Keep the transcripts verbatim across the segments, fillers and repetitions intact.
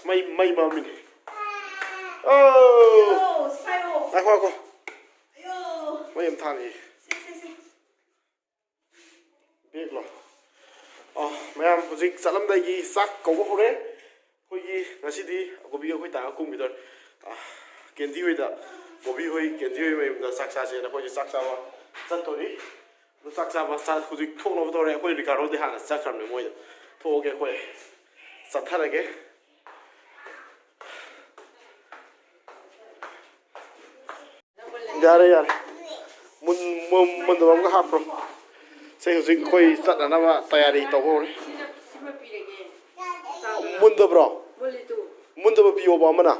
ꯃꯩ ꯃꯩ ꯃꯝꯃꯤꯅꯦ꯫ ꯑꯣ, ꯉꯥꯏꯈꯣ, ꯉꯥꯏꯈꯣ꯫ ꯃꯩ ꯑꯃ ꯊꯥꯟꯒꯦ꯫ ꯕꯦꯒꯂꯣ? ꯑ, ꯃꯌꯥꯝ ꯍꯧꯖꯤꯛ ꯆꯠꯂꯝꯗꯥꯏꯒꯤ ꯆꯥꯛ ꯀꯧꯕ ꯍꯧꯔꯦ꯫ ꯑꯩꯈꯣꯏꯒꯤ ꯉꯁꯤꯗꯤ ꯀꯣꯕꯤ ꯑꯩꯈꯣꯏ ꯇꯥꯒ ꯀꯨꯝꯈꯤꯗꯣꯔꯦ꯫ ꯑ, ꯀꯦꯟꯗꯤ ꯍꯣꯏꯗ, ꯀꯣꯕꯤ ꯍꯣꯏ, ꯀꯦꯟꯗꯤ ꯍꯣꯏ ꯃꯌꯨꯝꯗ ꯆꯥꯛ ꯆꯥꯁꯦꯅ ꯑꯩꯈꯣꯏꯁꯦ ꯆꯥꯛ ꯆꯥꯕ ꯆꯠꯇꯣꯔꯤ꯫ ꯑꯗꯨ ꯆꯥꯛ ꯆꯥꯕ ꯆꯥ-, ꯍꯧꯖꯤꯛ ꯊꯣꯛꯅꯕ ꯇꯧꯔꯦ꯫ ꯑꯩꯈꯣꯏ ꯔꯤꯀꯥꯔꯗꯣꯗꯤ ꯍꯥꯟꯅ ꯆꯠꯈ꯭ꯔꯕꯅꯦ ꯃꯣꯏꯗ꯫ ꯊꯣꯛꯑꯒꯦ ꯑꯩꯈꯣꯏ꯫ ꯆꯠꯊꯔꯒꯦ꯫ ꯌꯥꯔꯦ, ꯌꯥꯔꯦ꯫ ꯃꯨꯟ-, ꯃꯨꯟ-, ꯃꯨꯟꯗꯕ ꯑꯃꯒ ꯍꯥꯞꯄ꯭ꯔꯣ? ꯁꯦ, ꯍꯧꯖꯤꯛ ꯑꯩꯈꯣꯏ ꯆꯠꯅꯅꯕ ꯇꯌꯥꯔꯤ ꯇꯧꯕ ꯍꯧꯔꯦ꯫ ꯃꯨꯟꯗꯕ꯭ꯔꯣ? ꯃꯨꯟꯗꯕ ꯄꯤꯌꯣꯕ ꯑꯃꯅ꯫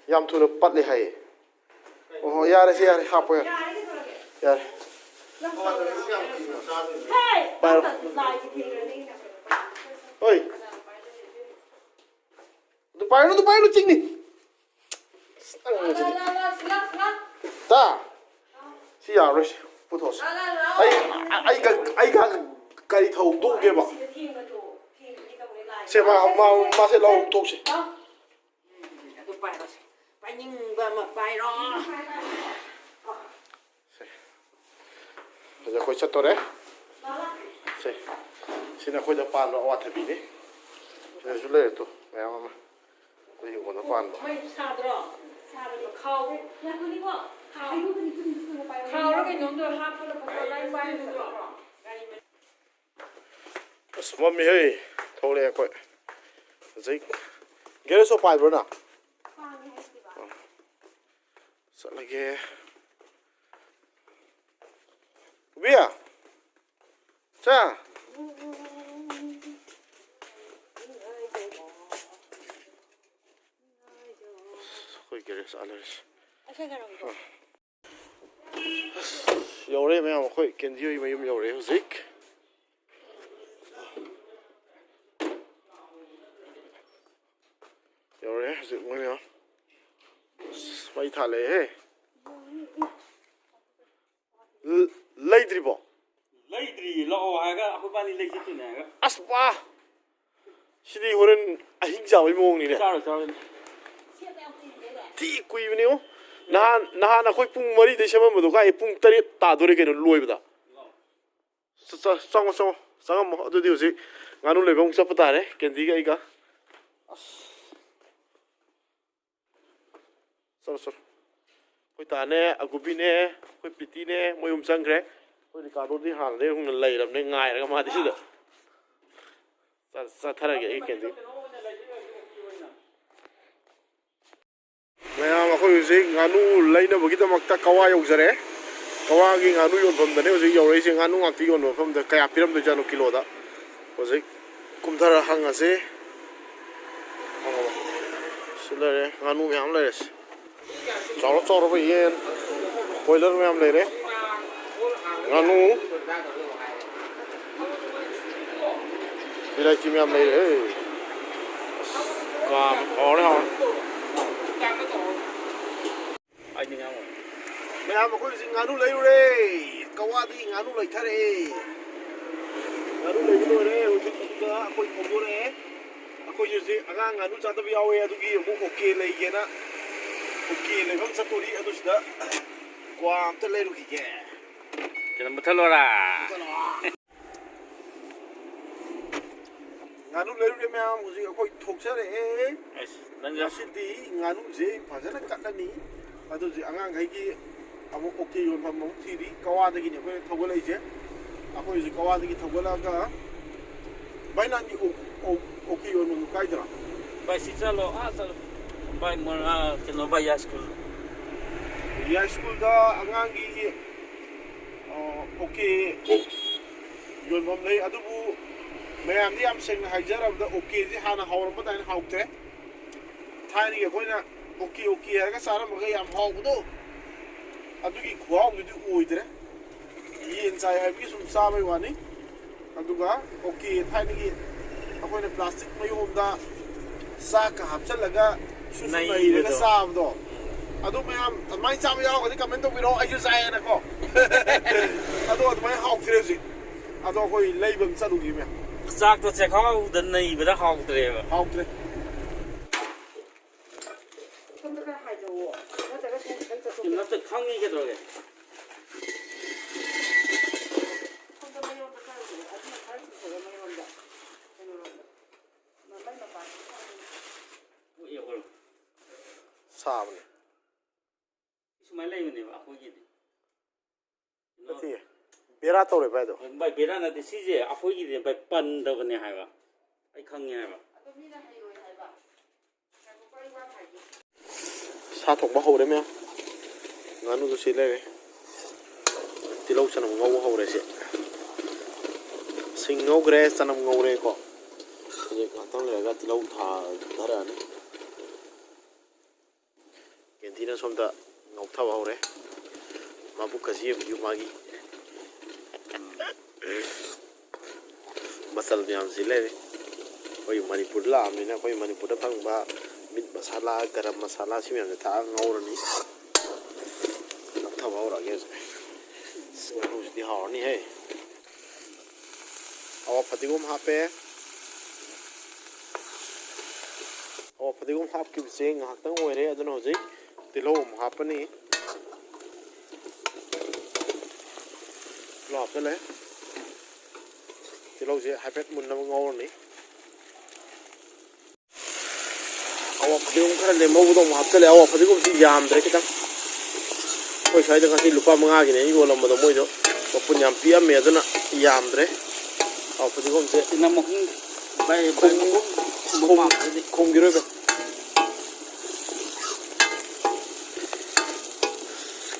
ꯌꯥꯝ ꯊꯨꯅ ꯄꯠꯂꯦ ꯍꯥꯏꯌꯦ꯫ ꯑꯣ, ꯌꯥꯔꯦ, ꯁꯦ, ꯌꯥꯔꯦ, ꯍꯥꯞꯄꯣ, ꯌꯥꯔꯦ꯫ ꯌꯥꯔꯦ꯫ ꯄꯥꯏꯔꯣ꯫ ꯍꯣꯏ꯫ ꯑꯗꯨ ꯄꯥꯏꯔꯨꯅꯨ, ꯑꯗꯨ ꯄꯥꯏꯔꯨꯅꯨ, ꯆꯤꯡꯅꯤ꯫ ꯑꯁ, ꯅꯪ ꯁꯤꯗꯤ꯫ ꯇꯥ, ꯁꯤ ꯌꯥꯔꯔꯣꯏ, ꯁꯤ ꯄꯨꯊꯣꯛꯑꯁꯤ꯫ ꯑꯩ, ꯑꯩ, ꯑꯩ ꯒꯥꯔꯤ ꯊꯧꯗꯣꯛꯀꯦꯕ꯫ ꯁꯦ, ꯃꯥ, ꯃꯥ, ꯃꯥꯁꯦ ꯂꯧꯊꯣꯛꯁꯦ꯫ ꯑꯗꯨ ꯄꯥꯏꯔꯣꯁꯦ꯫ ꯄꯥꯏꯅꯤꯡꯕ ꯑꯃ ꯄꯥꯏꯔꯣ꯫ ꯁꯦ꯫ ꯍꯧꯖꯤꯛ ꯑꯩꯈꯣꯏ ꯆꯠꯇꯣꯔꯦ꯫ ꯁꯦ꯫ ꯁꯤꯅ ꯑꯩꯈꯣꯏꯗ ꯄꯥꯟꯕ ꯑꯋꯥꯊꯕꯤꯅꯤ꯫ ꯁꯤꯗꯁꯨ ꯂꯩꯔꯦ ꯇꯨ, ꯃꯌꯥꯝ ꯑꯃ꯫ ꯑꯩꯈꯣꯏ ꯍꯤꯡꯒꯣꯜꯗ ꯄꯥꯟꯕ꯫ ꯃꯩ ꯁꯥꯗ꯭ꯔꯣ? ꯁꯥꯕꯗꯤ ꯈꯥꯎ-, ꯉꯥꯏꯈꯣꯅꯤꯀꯣ꯫ ꯈꯥꯎ-, ꯈꯥꯎꯔ ꯀꯩꯅꯣꯝꯗꯣ ꯍꯥꯞꯄꯒ ꯐꯖꯅ ꯂꯥꯏ ꯄꯥꯏꯕꯗꯣ꯫ ꯑꯁ, ꯃꯝꯃꯤꯍꯦ꯫ ꯊꯣꯛꯂꯛꯑꯦ ꯑꯩꯈꯣꯏ꯫ ꯍꯧꯖꯤꯛ ꯒꯦꯔꯦꯖ ꯑꯣꯐ ꯄꯥꯏꯕ꯭ꯔꯣ ꯅꯪ? ꯆꯠꯂꯒꯦ꯫ ꯎꯕꯤ! ꯆꯥ! ꯑꯩꯈꯣꯏ ꯒꯦꯔꯦꯖ ꯑꯥ ꯂꯩꯔꯤꯁꯦ꯫ ꯑꯁ, ꯌꯧꯔꯦ ꯃꯌꯥꯝ, ꯑꯩꯈꯣꯏ ꯀꯦꯟꯗꯤ ꯍꯣꯏ ꯃꯌꯨꯝ ꯌꯧꯔꯦ ꯍꯧꯖꯤꯛ꯫ ꯌꯧꯔꯦ ꯍꯧꯖꯤꯛ ꯃꯣꯏ ꯃꯌꯥꯝ꯫ ꯑꯁ, ꯃꯩ ꯊꯥꯜꯂꯛꯑꯦꯍꯦ꯫ ꯂ-, ꯂꯩꯗ꯭ꯔꯤꯕꯣ? ꯂꯩꯗ꯭ꯔꯤꯌꯦ, ꯂꯥꯛꯑꯣ ꯍꯥꯏꯔꯒ ꯑꯩꯈꯣꯏ ꯄꯥꯅꯤ ꯂꯩ ꯆꯠꯇꯣꯏꯅꯦ ꯍꯥꯏꯔꯒ꯫ ꯑꯁ, ꯋꯥ! ꯁꯤꯗꯤ ꯍꯣꯔꯦꯟ ꯑꯍꯤꯡ ꯆꯥꯕꯩ ꯃꯑꯣꯡꯅꯤꯅꯦ꯫ ꯆꯥꯔꯣꯏ, ꯆꯥꯔꯣꯏ꯫ ꯊꯤ ꯀꯨꯏꯕꯅꯦ꯫ ꯅꯍꯥꯟ ꯅꯍꯥꯟ ꯑꯩꯈꯣꯏ ꯄꯨꯡ ꯃꯔꯤꯗꯩ ꯁꯦꯝꯃꯝꯕꯗꯣ ꯀꯥꯏ ꯄꯨꯡ ꯇꯔꯦꯠ ꯇꯥꯗꯣꯔꯦ ꯀꯩꯅꯣ ꯂꯣꯏꯕꯗ꯫ ꯆ- ꯆ- ꯆꯪꯉꯣ, ꯆꯪꯉꯣ, ꯆꯪꯉꯝꯃꯣ꯫ ꯑꯗꯨꯗꯤ ꯍꯧꯖꯤꯛ ꯉꯥꯅꯨ ꯂꯩꯕ ꯑꯃꯨꯛ ꯆꯠꯄ ꯇꯥꯔꯦ, ꯀꯦꯟꯗꯤꯒ ꯑꯩꯒ꯫ ꯑꯁ꯫ ꯆꯠꯂꯣ, ꯆꯠꯂꯣ꯫ ꯑꯩꯈꯣꯏ ꯇꯥꯅꯦ, ꯑꯒꯨꯕꯤꯅꯦ, ꯑꯩꯈꯣꯏ ꯄꯤꯇꯤꯅꯦ, ꯃꯣꯏ ꯑꯍꯨꯝ ꯆꯪꯈ꯭ꯔꯦ꯫ ꯑꯩꯈꯣꯏ ꯔꯤꯀꯥꯔꯗꯣꯗꯤ ꯍꯥꯟꯅꯗꯩ ꯍꯧꯅ ꯂꯩꯔꯕꯅꯦ, ꯉꯥꯏꯔꯒ ꯃꯥꯗꯤ ꯁꯤꯗ꯫ ꯆꯠ- ꯆꯠꯊꯔꯒꯦ ꯑꯩ ꯀꯦꯟꯗꯤ꯫ ꯃꯌꯥꯝ, ꯑꯩꯈꯣꯏ ꯍꯧꯖꯤꯛ ꯉꯥꯅꯨ ꯂꯩꯅꯕꯒꯤꯗꯃꯛꯇ ꯀꯋꯥ ꯌꯧꯖꯔꯦ꯫ ꯀꯋꯥꯒꯤ ꯉꯥꯅꯨ ꯌꯣꯟꯐꯝꯗꯅꯦ ꯍꯧꯖꯤꯛ ꯌꯧꯔꯛꯏꯁꯦ꯫ ꯉꯥꯅꯨ ꯉꯥꯛꯇ ꯌꯣꯟꯕ ꯃꯐꯝꯗ ꯀꯌꯥ ꯄꯤꯔꯝꯗꯣꯏꯖꯥꯠꯅꯣ ꯀꯤꯂꯣꯗ? ꯍꯧꯖꯤꯛ ꯀꯨꯝꯊꯔ ꯍꯪꯉꯁꯤ꯫ ꯁꯤ ꯂꯩꯔꯦ, ꯉꯥꯅꯨ ꯃꯌꯥꯝ ꯂꯩꯔꯦ꯫ ꯆꯥꯎꯔ ꯆꯥꯎꯔꯕ ꯌꯦꯟ, ꯀꯣꯏꯂꯔ ꯃꯌꯥꯝ ꯂꯩꯔꯦ꯫ ꯉꯥꯅꯨ, ꯚꯦꯔꯥꯏꯇꯤ ꯃꯌꯥꯝ ꯂꯩꯔꯦ꯫ ꯑꯁ, ꯀꯥꯝ ꯍꯥꯎꯔꯅꯤ, ꯍꯥꯎꯔꯅꯤ꯫ ꯃꯌꯥꯝ, ꯑꯩꯈꯣꯏ ꯍꯧꯖꯤꯛ ꯉꯥꯅꯨ ꯂꯩꯔꯨꯔꯦ꯫ ꯀꯋꯥꯗꯒꯤ ꯉꯥꯅꯨ ꯂꯩꯊꯔꯛꯑꯦ꯫ ꯉꯥꯅꯨ ꯂꯩꯕ ꯂꯣꯏꯔꯦ꯫ ꯍꯧꯖꯤꯛ ꯑꯃꯨꯛꯀ ꯑꯩꯈꯣꯏ ꯊꯧꯗꯣꯔꯛꯑꯦ꯫ ꯑꯩꯈꯣꯏꯁꯨ ꯍꯧꯖꯤꯛ ꯑꯉꯥꯡ ꯉꯥꯅꯨ ꯆꯥꯗꯕ ꯌꯥꯎꯋꯦ, ꯑꯗꯨꯒꯤ ꯑꯃꯨꯛ ꯑꯣꯀꯦ ꯂꯩꯒꯦꯅ ꯑꯣꯀꯦ ꯂꯩꯐꯝ ꯆꯠꯇꯣꯔꯤ꯫ ꯑꯗꯨ ꯁꯤꯗ ꯀ꯭ꯋꯥ ꯑꯝꯇ ꯂꯩꯔꯨꯈꯤꯒꯦ꯫ ꯀꯩꯅꯣ ꯃꯨꯠꯊꯠꯂꯣꯔꯥ? ꯉꯥꯅꯨ ꯂꯩꯔꯨꯔꯦ ꯃꯌꯥꯝ, ꯍꯧꯖꯤꯛ ꯑꯩꯈꯣꯏ ꯊꯣꯛꯆꯔꯛꯑꯦ꯫ ꯑꯁ, ꯅꯪꯁꯨ ꯉꯁꯤꯗꯤ ꯉꯥꯅꯨꯁꯦ ꯐꯖꯅ ꯀꯠꯂꯅꯤ꯫ ꯑꯗꯨ ꯍꯧꯖꯤꯛ ꯑꯉꯥꯡꯈꯩꯒꯤ ꯑꯃꯨꯛ ꯑꯣꯀꯦ ꯌꯣꯟꯐꯝ ꯑꯃꯨꯛ ꯊꯤꯔꯤ꯫ ꯀꯋꯥꯗꯒꯤꯅꯤ ꯑꯩꯈꯣꯏꯅ ꯊꯧꯒꯠꯂꯛꯏꯁꯦ꯫ ꯑꯩꯈꯣꯏ ꯍꯧꯖꯤꯛ ꯀꯋꯥꯗꯒꯤ ꯊꯧꯒꯠꯂꯛꯑꯒ, ꯚꯥꯏ, ꯅꯪꯒꯤ ꯑꯣ-, ꯑꯣ-, ꯑꯣꯀꯦ ꯌꯣꯟꯐꯝꯗꯨ ꯀꯥꯏꯗꯅꯣ? ꯚꯥꯏ, ꯁꯤ ꯆꯠꯂꯣ, ꯑꯥ ꯆꯠꯂꯣ꯫ ꯚꯥꯏ, ꯃꯣꯏ, ꯑꯥ, ꯀꯩꯅꯣ, ꯚꯥꯏ, ꯌꯥꯏ ꯁ꯭ꯀꯨꯜ꯫ ꯌꯥꯏ ꯁ꯭ꯀꯨꯜꯗ ꯑꯉꯥꯡꯒꯤ, ꯑ, ꯑꯣꯀꯦ ꯌꯣꯟꯐꯝ ꯂꯩ꯫ ꯑꯗꯨꯕꯨ ꯃꯌꯥꯝꯗꯤ ꯌꯥꯝ ꯁꯦꯡꯅ ꯍꯥꯏꯖꯔꯕꯗ, ꯑꯣꯀꯦꯁꯤ ꯍꯥꯟꯅ ꯍꯥꯎꯔꯝꯕ ꯑꯗꯨꯃꯥꯏꯅ ꯍꯥꯎꯇ꯭ꯔꯦ꯫ ꯊꯥꯏꯅꯒꯤ ꯑꯩꯈꯣꯏꯅ ꯑꯣꯀꯦ ꯑꯣꯀꯦ ꯍꯥꯏꯔꯒ ꯆꯥꯔꯝꯃꯒ ꯌꯥꯝ ꯍꯥꯎꯕꯗꯣ, ꯑꯗꯨꯒꯤ ꯈꯨꯍꯥꯎꯗꯨꯗꯤ ꯑꯣꯏꯗ꯭ꯔꯦ꯫ ꯌꯦꯟ ꯆꯥꯏ ꯍꯥꯏꯕꯒꯤ ꯁꯨꯝ ꯆꯥꯕꯩ ꯋꯥꯅꯤ꯫ ꯑꯗꯨꯒ ꯑꯣꯀꯦ, ꯊꯥꯏꯅꯒꯤ ꯑꯩꯈꯣꯏꯅ ꯄ꯭ꯂꯥꯁꯇꯤꯛ ꯃꯌꯣꯝꯗ ꯆꯥꯛꯀ ꯍꯥꯞꯆꯜꯂꯒ ꯁꯨꯁꯨ ꯅꯩꯔꯒ ꯅꯩꯕꯗꯣ꯫ ꯆꯥꯕꯗꯣ, ꯑꯗꯨ ꯃꯌꯥꯝ ꯑꯗꯨꯃꯥꯏꯅ ꯆꯥꯕ ꯌꯥꯎꯔꯒꯗꯤ ꯀꯃꯦꯟ ꯇꯧꯕꯤꯔꯛꯑꯣ, ꯑꯩꯁꯨ ꯆꯥꯏꯌꯦꯅꯀꯣ꯫ ꯑꯗꯣ ꯑꯗꯨꯃꯥꯏꯅ ꯍꯥꯎꯇ꯭ꯔꯦ ꯍꯧꯖꯤꯛ꯫ ꯑꯗꯣ ꯑꯩꯈꯣꯏ ꯂꯩꯕ ꯑꯃ ꯆꯠꯂꯨꯈꯤ ꯃꯌꯥꯝ꯫ ꯆꯥꯛꯇꯣ ꯆꯦꯈꯥꯎꯗ ꯅꯩꯕꯗ ꯍꯥꯎꯇ꯭ꯔꯦꯕ꯫ ꯍꯥꯎꯇ꯭ꯔꯦ꯫ ꯁꯣꯝꯗ ꯈꯔ ꯍꯥꯏꯗꯧꯋꯣ꯫ ꯅꯠꯇ꯭ꯔꯒ ꯁꯣꯝ ꯈꯤꯇꯪ ꯆꯠꯊꯣꯛꯀꯦ꯫ ꯅꯠꯇꯦ, ꯈꯪꯉꯤ ꯀꯩꯗꯧꯔꯒꯦ꯫ ꯁꯣꯝꯗ ꯃꯌꯣꯝꯗ ꯈꯔ ꯆꯠꯂꯣ꯫ ꯑꯗꯨꯅ ꯈꯔ ꯆꯤꯡꯊꯣꯛꯑꯣ ꯃꯌꯣꯝꯗ꯫ ꯀꯩꯅꯣꯔꯣꯝꯗ꯫ ꯃꯃꯩ ꯃꯄꯥꯟ꯫ ꯄꯣꯛꯑꯦ ꯑꯩꯈꯣꯏ꯫ ꯁꯥꯕꯅꯦ꯫ ꯁꯨꯃꯥꯏꯅ ꯂꯩꯕꯅꯦꯕ ꯑꯩꯈꯣꯏꯒꯤꯗꯤ꯫ ꯅꯠꯇꯦ, ꯕꯦꯔꯥ ꯇꯧꯔꯦ ꯚꯥꯏꯗꯣ꯫ ꯚꯥꯏ, ꯕꯦꯔꯥ ꯅꯠꯇꯦ, ꯁꯤꯁꯦ ꯑꯩꯈꯣꯏꯒꯤꯗꯤ ꯚꯥꯏ ꯄꯟꯗꯕꯅꯦ ꯍꯥꯏꯕ, ꯑꯩ ꯈꯪꯉꯦ ꯍꯥꯏꯕ꯫ ꯁꯥ ꯊꯣꯡꯕ ꯍꯧꯔꯦ ꯃꯌꯥꯝ꯫ ꯉꯥꯅꯨꯗꯨ ꯁꯤ ꯂꯩꯔꯦ꯫ ꯇꯤꯜꯍꯧ ꯆꯅꯝ ꯉꯧꯕ ꯍꯧꯔꯦ ꯁꯤ꯫ ꯁꯤꯡ ꯉꯧꯈ꯭ꯔꯦ, ꯆꯅꯝ ꯉꯧꯔꯦꯀꯣ꯫ ꯍꯧꯖꯤꯛ ꯉꯥꯛꯇꯪ ꯂꯩꯔꯒ ꯇꯤꯜꯍꯧ ꯊꯥꯗꯔꯛꯑꯅꯤ꯫ ꯀꯦꯟꯗꯤꯅ ꯁꯣꯝꯗ ꯉꯧꯊꯕ ꯍꯧꯔꯦ꯫ ꯃꯕꯨꯛꯀꯁꯤ ꯌꯦꯡꯕꯤꯌꯨ ꯃꯥꯒꯤ꯫ ꯃꯆꯜ ꯃꯌꯥꯝꯁꯤ ꯂꯩꯔꯦ꯫ ꯑꯩꯈꯣꯏ ꯃꯅꯤꯄꯨꯔꯗ ꯂꯥꯛꯑꯕꯅꯤꯅ ꯑꯩꯈꯣꯏ ꯃꯅꯤꯄꯨꯔꯗ ꯐꯪꯕ ꯃꯤꯠ ꯃꯁꯥꯂꯥ, ꯒꯔꯝ ꯃꯁꯥꯂꯥ ꯁꯤ ꯃꯌꯥꯝꯁꯦ ꯊꯥꯛꯑꯒ ꯉꯧꯔꯅꯤ꯫ ꯉꯧꯊꯕ ꯍꯧꯔꯛꯑꯒꯦ ꯍꯧꯖꯤꯛ꯫ ꯉꯥꯅꯨꯁꯤꯗꯤ ꯍꯥꯎꯔꯅꯤꯍꯦ꯫ ꯑꯋꯥ ꯐꯗꯤꯒꯣꯝ ꯍꯥꯞꯄꯦ꯫ ꯑꯋꯥ ꯐꯗꯤꯒꯣꯝ ꯍꯥꯞꯈꯤꯕꯁꯦ ꯉꯥꯏꯍꯥꯛꯇꯪ ꯑꯣꯏꯔꯦ, ꯑꯗꯨꯅ ꯍꯧꯖꯤꯛ ꯇꯤꯜꯍꯧ ꯑꯃꯨꯛ ꯍꯥꯞꯄꯅꯤ꯫ ꯇꯤꯜꯍꯧ ꯍꯥꯞꯆꯜꯂꯦ꯫ ꯇꯤꯜꯍꯧꯁꯦ ꯍꯥꯏꯐꯦꯠ ꯃꯨꯟꯅꯕ ꯉꯧꯔꯅꯤ꯫ ꯑꯋꯥ ꯐꯗꯤꯒꯣꯝ ꯈꯔ ꯂꯦꯝꯍꯧꯕꯗꯣ ꯑꯃꯨꯛ ꯍꯥꯞꯆꯜꯂꯦ꯫ ꯑꯋꯥ ꯐꯗꯤꯒꯣꯝꯁꯤ ꯌꯥꯝꯗ꯭ꯔꯦ ꯈꯤꯇꯪ꯫ ꯑꯩꯈꯣꯏ ꯁ꯭ꯋꯥꯏꯗ ꯉꯁꯤ ꯂꯨꯄꯥ ꯃꯉꯥꯒꯤꯅꯦ ꯑꯩꯅ ꯌꯣꯜꯂꯝꯕꯗꯣ, ꯃꯣꯏꯗꯣ ꯃꯄꯨꯟ ꯌꯥꯝ ꯄꯤꯛꯑꯝꯃꯦ, ꯑꯗꯨꯅ ꯌꯥꯝꯗ꯭ꯔꯦ꯫ ꯑꯋꯥ ꯐꯗꯤꯒꯣꯝꯁꯦ ꯆꯅꯝ ꯑꯍꯨꯝ, ꯚꯥꯏ, ꯚꯥꯏ, ꯈꯨꯝ-, ꯃꯈꯨꯝ ꯈꯨꯝꯕ ꯈꯨꯝ-, ꯄꯥꯝꯗ꯭ꯔꯗꯤ꯫ ꯈꯨꯝꯈꯤꯔꯣꯏ ꯚꯥꯏ꯫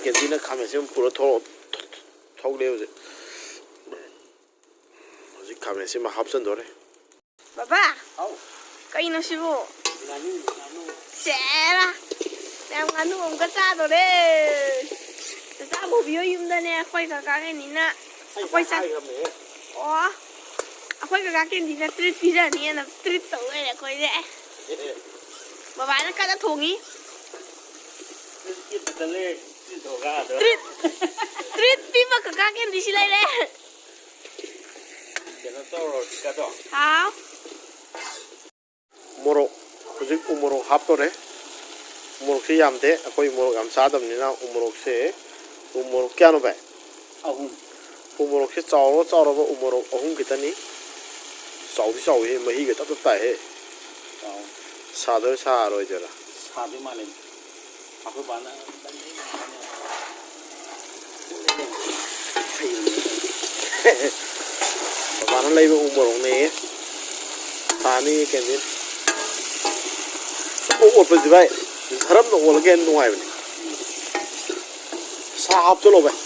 ꯀꯦꯟꯗꯤꯅ ꯈꯥꯃꯦꯟꯁꯦ ꯑꯃꯨꯛ ꯄꯨꯔ ꯊꯣꯛ-, ꯊꯣꯛꯂꯛꯑꯦ ꯍꯧꯖꯤꯛ꯫ ꯍꯧꯖꯤꯛ ꯈꯥꯃꯦꯟꯁꯤꯃ ꯍꯥꯞꯆꯤꯟꯗꯣꯔꯦ꯫ ꯕꯕꯥ! ꯍꯥꯎ꯫ ꯀꯩꯅꯣ ꯁꯤꯕꯨ? ꯉꯥꯅꯨ, ꯉꯥꯅꯨ꯫ ꯁꯦꯔꯥ! ꯃꯌꯥꯝ ꯉꯥꯅꯨ ꯑꯃꯨꯛꯀ ꯆꯥꯗꯣꯔꯦ꯫ ꯆꯥꯕꯣꯕꯤ ꯍꯣꯏ ꯌꯨꯝꯗꯅꯦ ꯑꯩꯈꯣꯏ ꯀꯀꯥ ꯀꯦꯟꯗꯤꯅ ꯑꯩ ꯑꯩꯈꯣꯏ ꯆꯥꯛ ꯍꯥꯏꯈ꯭ꯔꯕꯅꯦꯍꯦ꯫ ꯑꯣ꯫ ꯑꯩꯈꯣꯏ ꯀꯀꯥ ꯀꯦꯟꯗꯤꯅ treat ꯄꯤꯖꯅꯤꯅ treat ꯇꯧ ꯂꯩꯔꯦ ꯑꯩꯈꯣꯏꯁꯦ꯫ ꯑꯦ, ꯑꯦ꯫ ꯕꯕꯥꯅ ꯀꯟꯅ ꯊꯣꯡꯉꯤ꯫ Treat ꯄꯤꯕ ꯀꯀꯥ ꯀꯦꯟꯗꯤ ꯁꯤ ꯂꯩꯔꯦ꯫ ꯀꯩꯅꯣ ꯇꯧꯔꯣ, ꯆꯤꯛꯀꯗꯣ꯫ ꯍꯥꯎ꯫ ꯃꯣꯔꯣꯛ, ꯍꯧꯖꯤꯛ ꯎ ꯃꯣꯔꯣꯛ ꯍꯥꯞꯇꯣꯔꯦ꯫ ꯎ ꯃꯣꯔꯣꯛꯁꯦ ꯌꯥꯝꯗꯦ, ꯑꯩꯈꯣꯏ ꯃꯣꯔꯣꯛ ꯌꯥꯝ ꯆꯥꯗꯕꯅꯤꯅ ꯎ ꯃꯣꯔꯣꯛꯁꯦ, ꯎ ꯃꯣꯔꯣꯛ ꯀꯌꯥꯅꯣ ꯚꯥꯏ? ꯑꯍꯨꯝ꯫ ꯎ ꯃꯣꯔꯣꯛꯁꯦ ꯆꯥꯎꯔ ꯆꯥꯎꯔꯕ ꯎ ꯃꯣꯔꯣꯛ ꯑꯍꯨꯝ ꯈꯤꯇꯅꯤ꯫ ꯆꯥꯎꯗꯤ ꯆꯥꯎꯋꯤꯍꯦ, ꯃꯍꯤꯒ ꯇꯞ ꯇꯞ ꯇꯥꯏꯍꯦ꯫ ꯆꯥꯎ꯫ ꯁꯥꯗꯣꯏꯔ ꯁꯥꯔꯣꯏꯗꯣꯏꯔ? ꯁꯥꯗꯣꯏ ꯃꯥꯜꯂꯦ꯫ ꯑꯩꯈꯣꯏ ꯕꯥꯅ ꯕꯕꯥꯅ ꯂꯩꯕ ꯎ ꯃꯣꯔꯣꯛꯅꯦꯌꯦ꯫ ꯊꯥꯅꯤ ꯀꯦꯟꯗꯤ꯫ ꯁꯨꯝ ꯑꯣꯠꯄꯁꯤ ꯚꯥꯏ, ꯙꯔꯝꯗ ꯑꯣꯜꯂꯒ ꯍꯦꯟꯅ ꯅꯨꯡꯉꯥꯏꯕꯅꯦ꯫ ꯁꯥ ꯍꯥꯞꯆꯜꯂꯣ ꯚꯥꯏ꯫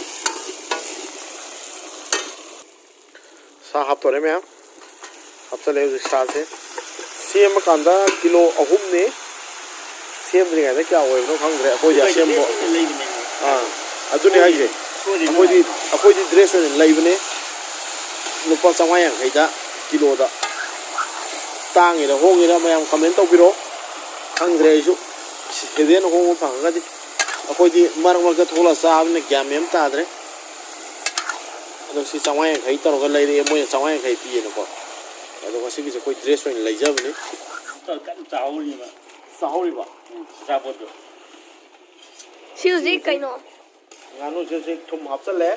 ꯁꯥ ꯍꯥꯞꯇꯣꯔꯦ ꯃꯌꯥꯝ꯫ ꯍꯥꯞꯆꯜꯂꯦ ꯍꯧꯖꯤꯛ ꯁꯥꯁꯦ꯫ ꯁꯦꯝꯃꯀꯥꯟꯗ ꯀꯤꯂꯣ ꯑꯍꯨꯝꯅꯦ꯫ ꯁꯦꯝꯗ꯭ꯔꯤꯉꯩꯗ ꯀꯌꯥ ꯑꯣꯏꯕꯅꯣ ꯈꯪꯗ꯭ꯔꯦ꯫ ꯑꯩꯈꯣꯏꯗꯤ ꯑꯁꯦꯝꯕ꯫ ꯑꯥ, ꯑꯗꯨꯅꯦ ꯍꯥꯏꯁꯦ꯫ ꯑꯩꯈꯣꯏꯗꯤ, ꯑꯩꯈꯣꯏꯗꯤ dress ꯑꯣꯏꯅ ꯂꯩꯕꯅꯦ꯫ ꯂꯨꯄꯥ ꯆꯥꯝꯃꯉꯥ ꯌꯥꯡꯈꯩꯗ ꯀꯤꯂꯣꯗ꯫ ꯇꯥꯡꯉꯤꯔ ꯍꯣꯡꯉꯤꯔ ꯃꯌꯥꯝ comment ꯇꯧꯕꯤꯔꯛꯑꯣ꯫ ꯈꯪꯗ꯭ꯔꯦ ꯑꯩꯁꯨ꯫ Seven ꯑꯍꯣꯡꯕ ꯐꯪꯉꯒꯗꯤ꯫ ꯑꯩꯈꯣꯏꯗꯤ ꯃꯔꯛ ꯃꯔꯛꯇ ꯊꯣꯛꯂꯛꯑ ꯆꯥꯕꯅꯤꯅ ꯒ꯭ꯌꯥꯟ ꯃꯦꯟ ꯑꯃ ꯇꯥꯗ꯭ꯔꯦ꯫ ꯑꯗꯣ ꯁꯤ ꯆꯥꯝꯃꯉꯥ ꯌꯥꯡꯈꯩ ꯇꯧꯔꯒ ꯂꯩꯔꯛꯑꯦ, ꯃꯣꯏꯅ ꯆꯥꯝꯃꯉꯥ ꯌꯥꯡꯈꯩ ꯄꯤꯌꯦꯅꯀꯣ꯫ ꯑꯗꯣ ꯉꯁꯤꯒꯤꯁꯦ ꯑꯩꯈꯣꯏ dress ꯑꯣꯏꯅ ꯂꯩꯖꯕꯅꯤ꯫ ꯀꯟꯅ ꯆꯥꯍꯧꯔꯤꯕ꯫ ꯆꯥꯍꯧꯔꯤꯕ? ꯎꯝ, ꯑꯆꯥꯄꯣꯠꯇꯣ꯫ ꯁꯤ ꯍꯧꯖꯤꯛ ꯀꯩꯅꯣ? ꯉꯥꯅꯨꯁꯦ ꯍꯧꯖꯤꯛ ꯊꯨꯝ ꯍꯥꯞꯆꯜꯂꯦ꯫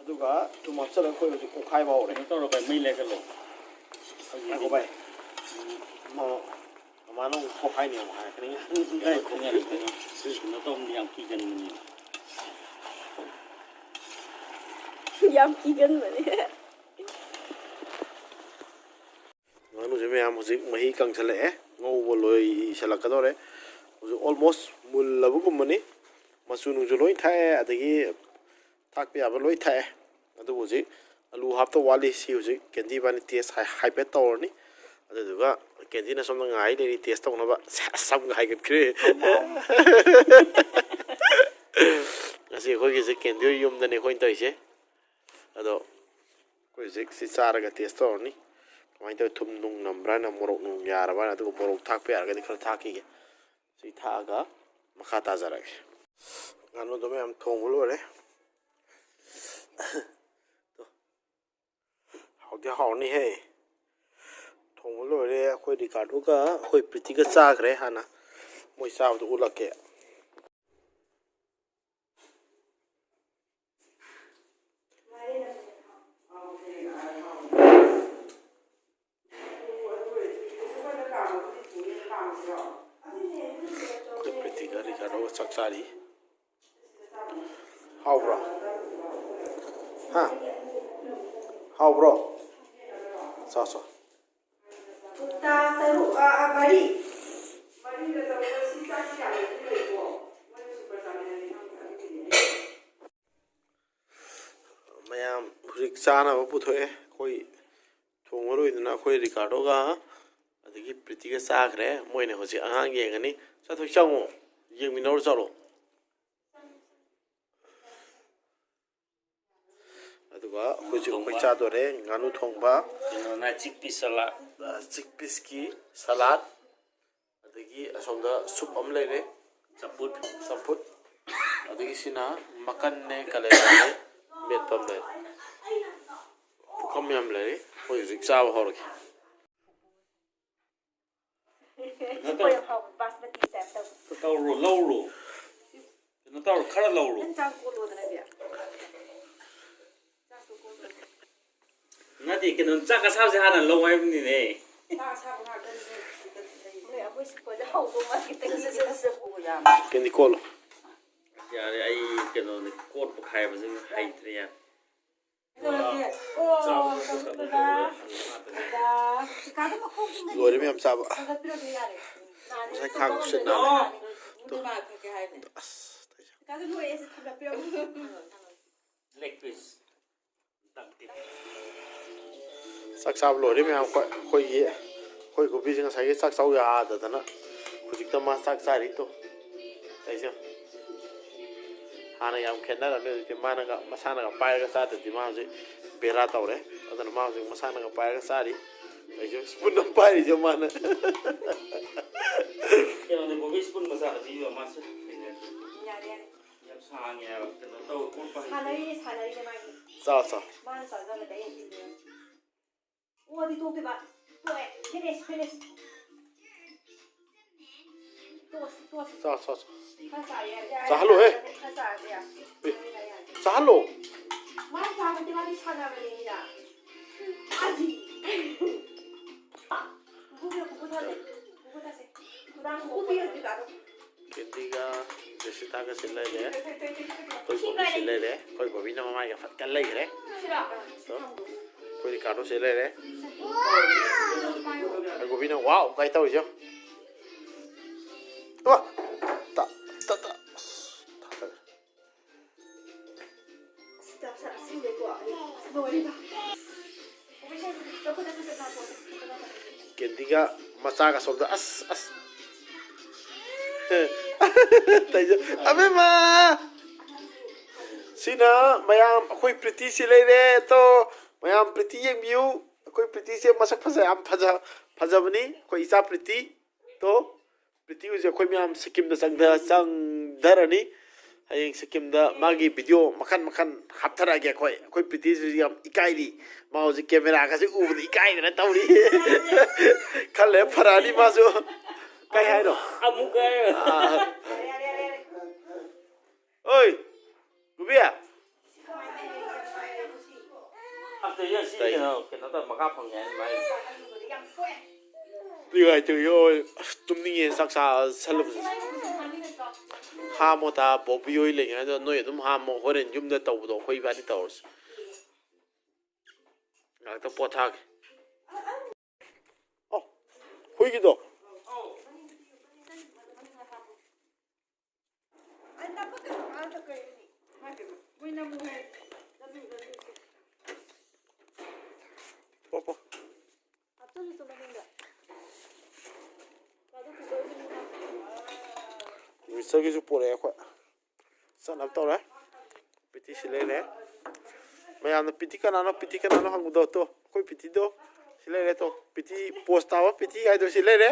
ꯑꯗꯨꯒ ꯊꯨꯝ ꯍꯥꯞꯆꯜꯂꯒ ꯑꯩꯈꯣꯏ ꯍꯧꯖꯤꯛ ꯑꯣꯠꯈꯥꯏꯕ ꯍꯧꯔꯦ꯫ ꯀꯩꯅꯣ ꯇꯧꯔꯣ ꯚꯥꯏ, ꯃꯩ ꯂꯩꯈꯠꯂꯣ꯫ ꯉꯥꯏꯈꯣ ꯚꯥꯏ꯫ ꯃ-, ꯃꯃꯥꯅ ꯑꯃꯨꯛ ꯄꯣꯛꯈꯥꯏꯅꯤ ꯑꯃꯨꯛ ꯍꯥꯏꯔꯛꯀꯅꯤ꯫ ꯀꯩꯅꯣ ꯇꯧꯕꯅꯤ, ꯌꯥꯝ ꯀꯤꯒꯟꯕꯅꯤ꯫ ꯌꯥꯝ ꯀꯤꯒꯟꯕꯅꯦ꯫ ꯉꯥꯅꯨꯁꯦ ꯃꯌꯥꯝ ꯍꯧꯖꯤꯛ ꯃꯍꯤ ꯀꯪꯁꯜꯂꯛꯑꯦ, ꯉꯧꯕ ꯂꯣꯏꯁꯜꯂꯛꯀꯗꯧꯔꯦ꯫ ꯍꯧꯖꯤꯛ almost ꯃꯨꯜꯂꯕꯒꯨꯝꯕꯅꯤ꯫ ꯃꯆꯨ ꯅꯨꯡꯁꯨ ꯂꯣꯏ ꯊꯥꯛꯑꯦ, ꯑꯗꯒꯤ ꯊꯥꯛꯄ ꯌꯥꯕ ꯂꯣꯏ ꯊꯥꯛꯑꯦ꯫ ꯑꯗꯨꯕꯨ ꯍꯧꯖꯤꯛ ꯑꯂꯨ ꯍꯥꯞꯇꯧ ꯋꯥꯠꯂꯤ꯫ ꯁꯤ ꯍꯧꯖꯤꯛ ꯀꯦꯟꯗꯤ ꯏꯕꯥꯅꯤ taste ꯍꯥꯏ-, ꯍꯥꯏꯐꯦꯠ ꯇꯧꯔꯅꯤ꯫ ꯑꯗꯨꯗꯨꯒ ꯀꯦꯟꯗꯤꯅ ꯁꯣꯝꯗ ꯉꯥꯏ ꯂꯩꯔꯤ taste ꯇꯧꯅꯕ꯫ ꯁꯦꯁ, ꯁꯝꯒ ꯍꯥꯏꯒꯠꯈ꯭ꯔꯦ꯫ ꯉꯁꯤ ꯑꯩꯈꯣꯏꯒꯤꯁꯦ ꯀꯦꯟꯗꯤ ꯍꯣꯏ ꯌꯨꯝꯗꯅꯦ ꯑꯩꯈꯣꯏꯅ ꯇꯧꯔꯤꯁꯦ꯫ ꯑꯗꯣ ꯑꯩꯈꯣꯏ ꯍꯧꯖꯤꯛ ꯁꯤ ꯆꯥꯔꯒ taste ꯇꯧꯔꯅꯤ꯫ ꯀꯃꯥꯏꯅ ꯇꯧꯋꯤ? ꯊꯨꯝ ꯅꯨꯡ ꯅꯝꯕ꯭ꯔꯥꯅ, ꯃꯣꯔꯣꯛ ꯅꯨꯡ ꯌꯥꯔꯕ꯭ꯔꯥꯅ, ꯑꯗꯨꯒ ꯃꯣꯔꯣꯛ ꯊꯥꯛꯄ ꯌꯥꯔꯒꯗꯤ ꯈꯔ ꯊꯥꯛꯈꯤꯒꯦ꯫ ꯁꯤ ꯊꯥꯛꯑꯒ ꯃꯈꯥ ꯇꯥꯖꯔꯛꯑꯒꯦ꯫ ꯉꯥꯅꯨꯗꯣ ꯃꯌꯥꯝ ꯊꯣꯡꯕ ꯂꯣꯏꯔꯦ꯫ ꯍꯥꯎꯗꯤ ꯍꯥꯎꯅꯤꯍꯦ꯫ ꯊꯣꯡꯕ ꯂꯣꯏꯔꯦ꯫ ꯑꯩꯈꯣꯏ ꯔꯤꯀꯥꯔꯗꯣꯒ ꯑꯩꯈꯣꯏ ꯄ꯭ꯔꯤꯇꯤꯒ ꯆꯥꯈ꯭ꯔꯦ꯫ ꯍꯥꯟꯅ ꯃꯣꯏ ꯆꯥꯕꯗꯣ ꯎꯠꯂꯛꯀꯦ꯫ ꯑꯩꯈꯣꯏ ꯄ꯭ꯔꯤꯇꯤꯒ ꯔꯤꯀꯥꯔꯗꯣꯒ ꯆꯥꯛ ꯆꯥꯔꯤ꯫ ꯍꯥꯎꯕ꯭ꯔꯣ? ꯍꯥ? ꯍꯥꯎꯕ꯭ꯔꯣ? ꯆꯥ, ꯆꯥ꯫ ꯀꯨꯟꯊ꯭ꯔꯥ ꯇꯔꯨꯛ, ꯑ, ꯑ, ꯃꯔꯤ꯫ ꯃꯔꯤꯒ ꯇꯧꯕ ꯁꯤ ꯆꯥꯛꯁꯤ ꯌꯥꯝꯅꯗꯤ ꯂꯩꯀꯣ꯫ ꯃꯣꯏꯅ ꯁꯨꯄꯔ ꯆꯥꯃꯤꯟꯅꯔꯗꯤ ꯈꯪꯗꯦ, ꯑꯗꯨꯒꯤꯗꯤ ꯑꯩ ꯃꯌꯥꯝ ꯍꯧꯖꯤꯛ ꯆꯥꯅꯕ ꯄꯨꯊꯣꯛꯑꯦ꯫ ꯑꯩꯈꯣꯏ ꯊꯣꯡꯉꯔꯣꯏꯗꯅ ꯑꯩꯈꯣꯏ ꯔꯤꯀꯥꯔꯗꯣꯒ ꯑꯗꯒꯤ ꯄ꯭ꯔꯤꯇꯤꯒ ꯆꯥꯈ꯭ꯔꯦ꯫ ꯃꯣꯏꯅ ꯍꯧꯖꯤꯛ ꯑꯉꯥꯡ ꯌꯦꯡꯉꯅꯤ꯫ ꯆꯠꯊꯣꯛ ꯆꯪꯉꯣ, ꯌꯦꯡꯃꯤꯟꯅꯔꯨ ꯆꯠꯂꯣ꯫ ꯑꯗꯨꯒ ꯍꯧꯖꯤꯛ ꯑꯩꯈꯣꯏ ꯆꯥꯗꯣꯔꯦ ꯉꯥꯅꯨ ꯊꯣꯡꯕ꯫ ꯀꯩꯅꯣꯅ ꯆꯤꯛ ꯄꯤꯁ ꯁꯂꯥꯗ꯫ ꯑ, ꯆꯤꯛ ꯄꯤꯁꯀꯤ ꯁꯂꯥꯗ꯫ ꯑꯗꯒꯤ ꯑꯁꯣꯝꯗ ꯁꯨꯞ ꯑꯃ ꯂꯩꯔꯦ꯫ ꯆꯝꯐꯨꯠ꯫ ꯆꯝꯐꯨꯠ꯫ ꯑꯗꯒꯤ ꯁꯤꯅ ꯃꯀꯟꯅꯦ, ꯀꯂꯦꯖꯥꯅꯦ, ꯃꯦꯠꯄ ꯑꯃ ꯂꯩꯔꯦ꯫ ꯄꯨꯈꯝ ꯌꯥꯝ ꯂꯩꯔꯤ꯫ ꯑꯩꯈꯣꯏ ꯍꯧꯖꯤꯛ ꯆꯥꯕ ꯍꯧꯔꯒꯦ꯫ ꯁꯤ ꯀꯣ ꯌꯥꯝ ꯍꯥꯎꯕ, ꯕꯥꯁꯃꯇꯤ ꯇꯥꯏꯞ ꯇꯧꯕ꯫ ꯇꯧꯔꯣ, ꯂꯧꯔꯣ꯫ ꯀꯩꯅꯣ ꯇꯧꯔꯣ, ꯈꯔ ꯂꯧꯔꯣ꯫ ꯅꯪ ꯆꯥꯛ ꯀꯣꯠꯂꯣꯗꯅ, ꯏꯕꯦꯝ꯫ ꯆꯥꯛꯇꯣ ꯀꯣꯠꯂꯣ꯫ ꯅꯠꯇꯦ, ꯀꯩꯅꯣ, ꯆꯥꯛ ꯑꯁꯥꯕꯁꯦ ꯍꯥꯟꯅ ꯂꯧ ꯍꯥꯏꯕꯅꯤꯅꯦ꯫ ꯆꯥꯛ ꯑꯁꯥꯕ ꯉꯥꯛꯇꯅꯤꯅꯦ꯫ ꯅꯣꯏ ꯑꯩꯈꯣꯏ ꯁꯤ ꯀꯣꯠꯂ ꯍꯧꯗꯧ ꯃꯥꯜꯂꯦ꯫ ꯁꯦ, ꯁꯦ, ꯁꯦ, ꯁꯦ, ꯄꯨꯕ ꯌꯥꯕ꯫ ꯀꯦꯟꯗꯤ ꯀꯣꯠꯂꯣ꯫ ꯌꯥꯔꯦ, ꯑꯩ ꯀꯩꯅꯣꯅꯦ, ꯀꯣꯠꯄ ꯈꯥꯏꯕꯁꯦ ꯍꯩꯇ꯭ꯔꯦ, ꯌꯥꯔꯦ꯫ ꯂꯣꯏꯔꯦ ꯃꯌꯥꯝ ꯆꯥꯕ꯫ ꯉꯁꯥꯏ ꯈꯥꯡ ꯁꯤꯠ ꯅꯥꯜꯂꯦ꯫ ꯑꯁ, ꯂꯦꯒ ꯄꯤꯁ꯫ ꯆꯥꯛ ꯆꯥꯕ ꯂꯣꯏꯔꯦ ꯃꯌꯥꯝ꯫ ꯑꯩꯈꯣꯏ, ꯑꯩꯈꯣꯏꯒꯤ, ꯑꯩꯈꯣꯏ ꯒꯣꯄꯤꯁꯦ ꯉꯁꯥꯏꯒꯤ ꯆꯥꯛ ꯆꯥꯎ ꯌꯥꯗꯗꯅ ꯍꯧꯖꯤꯛꯇ ꯃꯥ ꯆꯥꯛ ꯆꯥꯔꯤ ꯇꯣ꯫ ꯑꯩꯁꯦ ꯍꯥꯟꯅ ꯌꯥꯝ ꯈꯦꯠꯅꯔꯝꯃꯦ꯫ ꯍꯧꯖꯤꯛꯇꯤ ꯃꯥꯅꯒ, ꯃꯁꯥꯅꯒ ꯄꯥꯏꯔꯒ ꯆꯥꯗ꯭ꯔꯗꯤ ꯃꯥ ꯍꯧꯖꯤꯛ ꯕꯦꯔꯥ ꯇꯧꯔꯦ꯫ ꯑꯗꯨꯅ ꯃꯥ ꯍꯧꯖꯤꯛ ꯃꯁꯥꯅꯒ ꯄꯥꯏꯔꯒ ꯆꯥꯔꯤ꯫ ꯑꯩꯁꯦ ꯁ꯭ꯄꯨꯟ ꯑꯃ ꯄꯥꯏꯔꯤꯁꯦ ꯃꯥꯅ꯫ ꯀꯩꯅꯣꯅꯦ, ꯕꯣꯕꯤ ꯁ꯭ꯄꯨꯟ ꯃꯆꯥꯗ ꯄꯤꯕ ꯃꯥꯁꯨ ꯍꯩꯅꯗꯦ꯫ ꯌꯥꯔꯦ, ꯌꯥꯔꯦ꯫ ꯌꯥꯝ ꯁꯥꯡꯉꯦ ꯍꯥꯏꯕ, ꯀꯩꯅꯣ ꯇꯧ, ꯀꯣꯠꯄ ꯍꯩꯇꯦ꯫ ꯁꯥꯟꯅꯔꯤꯅꯦ, ꯁꯥꯟꯅꯔꯤꯅꯦ ꯃꯥꯒꯤ꯫ ꯆꯥꯎ, ꯆꯥꯎ꯫ ꯃꯥꯅ ꯆꯥꯖꯕꯗ ꯑꯩꯅ ꯏꯜꯂꯦ꯫ ꯑꯣꯗꯤ ꯇꯣꯛꯇꯣꯏꯕ꯫ ꯇꯣꯛꯑꯦ꯫ Finish, finish꯫ ꯇꯣꯛꯑꯁꯤ, ꯇꯣꯛꯑꯁꯤ꯫ ꯆꯥ, ꯆꯥ, ꯆꯥ꯫ ꯈꯔ ꯆꯥ ꯌꯥ-, ꯌꯥ-, ꯆꯥꯍꯜꯂꯣꯍꯦ꯫ ꯈꯔ ꯆꯥꯔꯗꯤ ꯌꯥ-, ꯑꯦ꯫ ꯌꯥ-, ꯌꯥ-, ꯌꯥ꯫ ꯆꯥꯍꯜꯂꯣ꯫ ꯃꯥꯅ ꯆꯥꯕꯗꯤ ꯃꯥꯗꯤ ꯁꯥꯟꯅꯕꯅꯦ ꯃꯤꯗ꯫ ꯃꯥꯗꯤ꯫ ꯄꯨꯄꯨ ꯄꯤꯔꯣ, ꯄꯨꯄꯨ ꯊꯥꯁꯦ꯫ ꯄꯨꯄꯨ ꯊꯥꯁꯦ꯫ ꯄꯨꯄꯨ ꯊꯥꯁꯦ꯫ ꯄꯨꯄꯨ ꯄꯤꯔꯣ, ꯄꯤꯔꯣ꯫ ꯀꯦꯟꯗꯤꯒ ꯖꯦꯁꯤꯇꯥꯒ ꯁꯤ ꯂꯩꯔꯦ꯫ ꯑꯩꯈꯣꯏ ꯕꯣꯕꯤ ꯁꯤ ꯂꯩꯔꯦ꯫ ꯑꯩꯈꯣꯏ ꯕꯣꯕꯤꯅ ꯃꯃꯥꯏꯒ ꯐꯠꯀ ꯂꯩꯈ꯭ꯔꯦ꯫ ꯁꯤꯔꯣ? ꯑꯩꯈꯣꯏ ꯔꯤꯀꯥꯔꯗꯣ ꯁꯤ ꯂꯩꯔꯦ꯫ ꯑꯩꯈꯣꯏ ꯕꯣꯕꯤꯅ "ꯋꯥꯎ" ꯀꯥꯏ ꯇꯧꯔꯤꯁꯦ ꯌꯦꯡꯉꯣ꯫ ꯑ! ꯇ-, ꯇ-, ꯇ-, ꯑꯁ, ꯇ-, ꯇ-, ꯀꯦꯟꯗꯤꯒ ꯃꯆꯥꯒ ꯁꯣꯝꯗ ꯑꯁ, ꯑꯁ꯫ ꯇꯧꯏꯁꯦ꯫ ꯑꯕꯦꯝꯃ! ꯁꯤꯅ ꯃꯌꯥꯝ ꯑꯩꯈꯣꯏ ꯄ꯭ꯔꯤꯇꯤ ꯁꯤ ꯂꯩꯔꯦ꯫ ꯇꯣ, ꯃꯌꯥꯝ ꯄ꯭ꯔꯤꯇꯤ ꯌꯦꯡꯕꯤꯌꯨ꯫ ꯑꯩꯈꯣꯏ ꯄ꯭ꯔꯤꯇꯤꯁꯦ ꯃꯁꯛ ꯐꯖ-, ꯌꯥꯝ ꯐꯖ-, ꯐꯖꯕꯅꯤ꯫ ꯑꯩꯈꯣꯏ ꯏꯆꯥ ꯄ꯭ꯔꯤꯇꯤ꯫ ꯇꯣ, ꯄ꯭ꯔꯤꯇꯤ ꯍꯣꯏꯁꯦ ꯑꯩꯈꯣꯏ ꯃꯌꯥꯝ ꯁꯤꯛꯀꯤꯝꯗ ꯆꯪꯗ-, ꯆꯪꯊꯔꯅꯤ꯫ ꯍꯌꯦꯡ ꯁꯤꯛꯀꯤꯝꯗ ꯃꯥꯒꯤ ꯚꯤꯗꯤꯑꯣ ꯃꯈꯟ ꯃꯈꯟ ꯍꯥꯞꯊꯔꯛꯑꯒꯦ ꯑꯩꯈꯣꯏ꯫ ꯑꯩꯈꯣꯏ ꯄ꯭ꯔꯤꯇꯤꯁꯤꯁꯨ ꯌꯥꯝ ꯏꯀꯥꯏꯔꯤ꯫ ꯃꯥ ꯍꯧꯖꯤꯛ ꯀꯦꯃꯦꯔꯥꯒꯁꯦ ꯎꯕꯗ ꯏꯀꯥꯏꯗꯅ ꯇꯧꯔꯤ꯫ ꯈꯔ ꯂꯩꯔ ꯐꯔꯛꯑꯅꯤ ꯃꯥꯁꯨ꯫ ꯀꯩ ꯍꯥꯏꯅꯣ? ꯑꯃꯨꯛ ꯀꯩ? ꯑꯥ꯫ ꯑꯣꯏ, ꯒꯨꯕꯤ꯫ ꯑꯝꯇ ꯌꯦꯡ ꯁꯤ ꯀꯩ? ꯀꯩꯅꯣ, ꯀꯩꯅꯣ ꯇꯧ, ꯃꯈꯥ ꯐꯪꯉꯦ ꯍꯥꯏꯅ ꯃꯥꯏ꯫ ꯅꯨꯡꯉꯥꯏꯇꯦ, ꯌꯣ, ꯑꯁ, ꯇꯨꯝꯅꯤꯡꯉꯦ, ꯆꯥꯛ ꯆꯥꯁꯜꯂꯨꯕꯁꯦ꯫ ꯍꯥꯝꯃꯣ ꯇꯥ, ꯕꯣꯕꯤ ꯍꯣꯏ ꯂꯩꯉꯩꯗ ꯅꯣꯏ ꯑꯗꯨꯝ ꯍꯥꯝꯃꯣ, ꯍꯣꯔꯦꯟ ꯌꯨꯝꯗ ꯇꯧꯕꯗꯣ ꯑꯩꯈꯣꯏ ꯏꯕꯥꯅꯤ ꯇꯧꯔꯁꯤ꯫ ꯉꯥꯛꯇ ꯄꯣꯊꯥꯒꯦ꯫ ꯑꯣ, ꯍꯨꯏꯒꯤꯗꯣ꯫ ꯄꯣ, ꯄꯣ꯫ ꯃꯤꯛꯆꯔꯒꯤꯁꯨ ꯄꯣꯔꯛꯑꯦ ꯑꯩꯈꯣꯏ꯫ ꯆꯠꯅꯕ ꯇꯧꯔꯦ꯫ ꯄꯤꯇꯤ ꯁꯤ ꯂꯩꯔꯦ꯫ ꯃꯌꯥꯝꯅ ꯄꯤꯇꯤ ꯀꯅꯥꯅꯣ, ꯄꯤꯇꯤ ꯀꯅꯥꯅꯣ ꯍꯪꯕꯗꯣ, ꯇꯣ, ꯑꯩꯈꯣꯏ ꯄꯤꯇꯤꯗꯣ ꯁꯤ ꯂꯩꯔꯦ, ꯇꯣ꯫ ꯄꯤꯇꯤ ꯄꯣꯁ ꯇꯥꯕ ꯄꯤꯇꯤ ꯍꯥꯏꯗꯣ ꯁꯤ ꯂꯩꯔꯦ꯫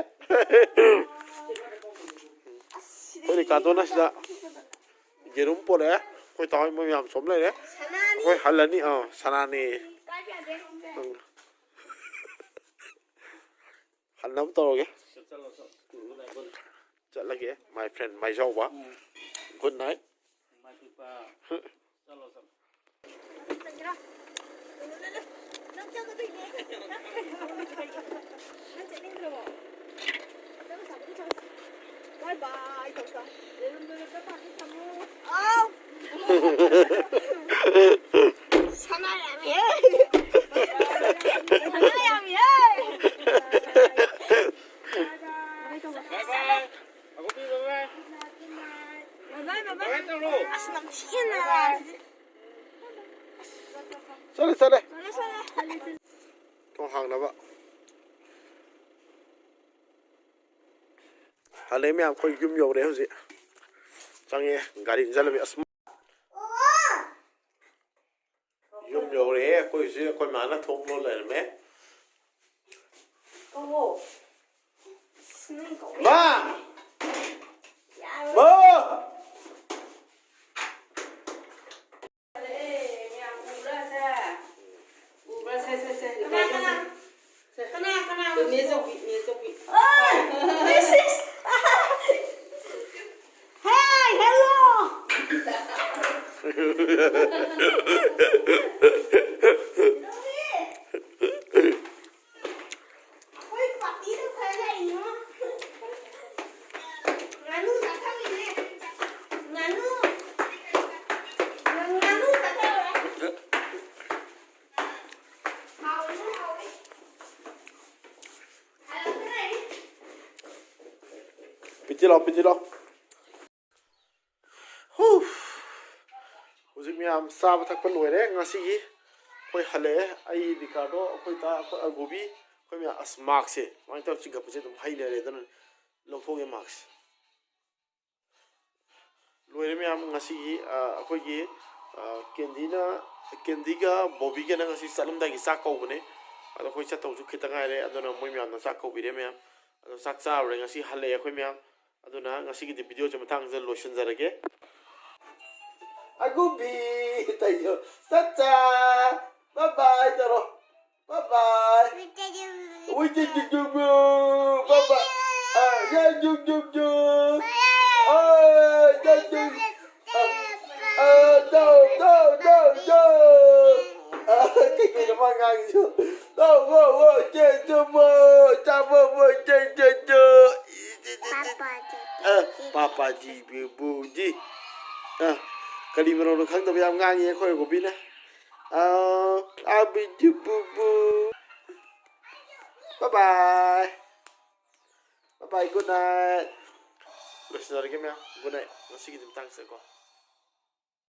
ꯑꯩꯈꯣꯏ ꯔꯤꯀꯥꯗꯣꯅ ꯁꯤꯗ ꯌꯦꯔꯨꯝ ꯄꯣꯔꯛꯑꯦ꯫ ꯑꯩꯈꯣꯏ ꯇꯥꯍꯣꯏ ꯃꯣꯏ ꯃꯌꯥꯝ ꯁꯣꯝ ꯂꯩꯔꯦ꯫ ꯑꯩꯈꯣꯏ ꯍꯜꯂꯅꯤ꯫ ꯑꯥ, ꯁꯅꯥꯅꯤ꯫ ꯎꯝ꯫ ꯑꯅꯧꯕ ꯇꯧꯔꯒꯦ꯫ ꯆꯠꯂꯒꯦ, my friend ꯃꯥꯏꯖꯥꯎꯕ꯫ Good night꯫ ꯅꯪ ꯆꯠꯀꯗꯣꯏꯅꯦ꯫ ꯅꯪ ꯆꯠꯅꯤꯡꯗ꯭ꯔꯕꯣ? ꯅꯪ ꯉꯁꯥꯏ ꯑꯗꯨꯝ ꯆꯠꯂꯁꯤ꯫ Bye bye ꯇꯧꯁꯤ ꯂꯥꯎ꯫ ꯑꯥꯎ꯫ ꯁꯅꯥ ꯌꯥꯝꯃꯤꯍꯦ꯫ ꯁꯅꯥ ꯌꯥꯝꯃꯤꯍꯦ꯫ Bye bye꯫ Bye bye꯫ ꯑꯁ, ꯅꯝꯊꯤꯅ ꯅꯥꯔꯦ꯫ ꯆꯠꯂꯦ, ꯆꯠꯂꯦ꯫ ꯆꯠꯂꯦ, ꯆꯠꯂꯦ꯫ ꯊꯣꯡ ꯍꯥꯡꯅꯕ꯫ ꯍꯜꯂꯦ ꯃꯌꯥꯝ, ꯑꯩꯈꯣꯏ ꯌꯨꯝ ꯌꯧꯔꯦ ꯍꯧꯖꯤꯛ꯫ ꯆꯪꯉꯦ, ꯒꯥꯔꯤ ꯏꯟꯖꯜꯂꯝꯃꯤ꯫ ꯑꯁ꯫ ꯌꯨꯝ ꯌꯧꯔꯛꯑꯦ꯫ ꯑꯩꯈꯣꯏ ꯍꯧꯖꯤꯛ ꯑꯩꯈꯣꯏ ꯃꯥꯅ ꯊꯣꯡ ꯂꯣꯜ ꯂꯩꯔꯝꯃꯦ꯫ ꯀꯧꯋꯣ꯫ ꯑꯁ, ꯅꯪ ꯀꯧꯋꯦ꯫ ꯃꯥ! ꯌꯥꯔꯣꯏ꯫ ꯃꯥ! ꯎꯕ꯭ꯔꯥ ꯁꯦ? ꯎꯕ꯭ꯔꯥ? ꯁꯦ, ꯁꯦ, ꯁꯦ꯫ ꯀꯅꯥ, ꯀꯅꯥ? ꯀꯅꯥ, ꯀꯅꯥ? ꯅꯦ ꯆꯧꯕꯤ, ꯅꯦ ꯆꯧꯕꯤ꯫ ꯑꯣ! This is Hey, hello! ꯑꯩꯈꯣꯏ party ꯗ ꯈꯔ ꯂꯩꯉꯣ꯫ ꯉꯥꯅꯨ ꯆꯥꯊꯔꯤꯅꯦ꯫ ꯉꯥꯅꯨ꯫ ꯉꯥꯅꯨ ꯆꯥꯊꯔꯦ꯫ ꯍꯥꯎꯋꯤ, ꯍꯥꯎꯋꯤ꯫ ꯍꯜꯂꯛꯇ ꯉꯥꯏꯔꯤ꯫ ꯄꯤꯖꯤꯜꯂꯣ, ꯄꯤꯖꯤꯜꯂꯣ꯫ ꯍꯨ! ꯍꯧꯖꯤꯛ ꯃꯌꯥꯝ ꯆꯥꯕ ꯊꯛꯄ ꯂꯣꯏꯔꯦ ꯉꯁꯤꯒꯤ꯫ ꯑꯩꯈꯣꯏ ꯍꯜꯂꯛꯑꯦ꯫ ꯑꯩ ꯔꯤꯀꯥꯔꯗꯣ, ꯑꯩꯈꯣꯏ ꯗꯥ, ꯑꯩꯈꯣꯏ ꯑꯒꯨꯕꯤ, ꯑꯩꯈꯣꯏ ꯃꯌꯥꯝ꯫ ꯑꯁ, ꯃꯥꯛꯁꯦ ꯁꯨꯃꯥꯏꯅ ꯇꯧꯔ ꯆꯤꯡꯈꯠꯄꯁꯦ ꯑꯗꯨꯝ ꯍꯩꯅꯔꯦ, ꯑꯗꯨꯅ ꯂꯧꯊꯣꯛꯑꯒꯦ ꯃꯥꯛꯁꯦ꯫ ꯂꯣꯏꯔꯦ ꯃꯌꯥꯝ ꯉꯁꯤꯒꯤ, ꯑ, ꯑꯩꯈꯣꯏꯒꯤ, ꯑ, ꯀꯦꯟꯗꯤꯅ, ꯀꯦꯟꯗꯤꯒ ꯕꯣꯕꯤꯒꯅ ꯉꯁꯤ ꯆꯠꯂꯝꯗꯥꯏꯒꯤ ꯆꯥꯛ ꯀꯧꯕꯅꯦ꯫ ꯑꯗꯣ ꯑꯩꯈꯣꯏ ꯆꯠꯇꯧꯁꯨ ꯈꯤꯇ ꯉꯥꯏꯔꯦ꯫ ꯑꯗꯨꯅ ꯃꯣꯏ ꯃꯌꯥꯝꯅ ꯆꯥꯛ ꯀꯧꯕꯤꯔꯦ ꯃꯌꯥꯝ꯫ ꯑꯗꯣ ꯆꯥꯛ ꯆꯥꯔꯨꯔꯦ꯫ ꯉꯁꯤ ꯍꯜꯂꯛꯑꯦ ꯑꯩꯈꯣꯏ ꯃꯌꯥꯝ꯫ ꯑꯗꯨꯅ ꯉꯁꯤꯒꯤꯗꯤ video ꯁꯦ ꯃꯇꯥꯡꯁꯤꯗ ꯂꯣꯏꯁꯤꯟꯖꯔꯒꯦ꯫ ꯑꯒꯨꯕꯤ ꯇꯩꯌꯣ꯫ ꯆꯠꯆꯥ꯫ Bye bye ꯇꯧꯔꯣ꯫ Bye bye. Ui, ui, ui, ui, ui. Bye bye. Ah, ya, yu, yu, yu. Ah, ya, yu. Ah, ah, no, no, no, no. Ah, ꯀꯩ ꯀꯩꯅꯣ ꯃꯥ ꯉꯥꯡꯉꯤꯁꯨ? No, no, no, ꯆꯦ, ꯆꯦ, ꯃꯣ. ꯆꯥ, ꯃꯣ, ꯃꯣ, ꯆꯦ, ꯆꯦ, ꯆꯦ. ꯄꯥꯄꯥꯖꯤ, ꯑ, ꯄꯥꯄꯥꯖꯤ, ꯕꯨꯕꯨꯖꯤ꯫ ꯑ, ꯀꯔꯤ ꯃꯔꯣꯟꯅꯣ ꯈꯪꯗꯕ ꯌꯥꯝ ꯉꯥꯡꯉꯤ ꯑꯩꯈꯣꯏ ꯒꯣꯄꯤꯅ꯫ ꯑ, ꯑꯕꯤꯖꯤ, ꯕꯨꯕꯨ꯫ Bye bye. Bye bye, good night. ꯂꯣꯏꯁꯤꯟꯅꯔꯒꯦ ꯃꯌꯥꯝ꯫ Good night꯫ ꯉꯁꯤꯒꯤꯗꯤ ꯃꯇꯥꯡꯁꯤꯗꯀꯣ꯫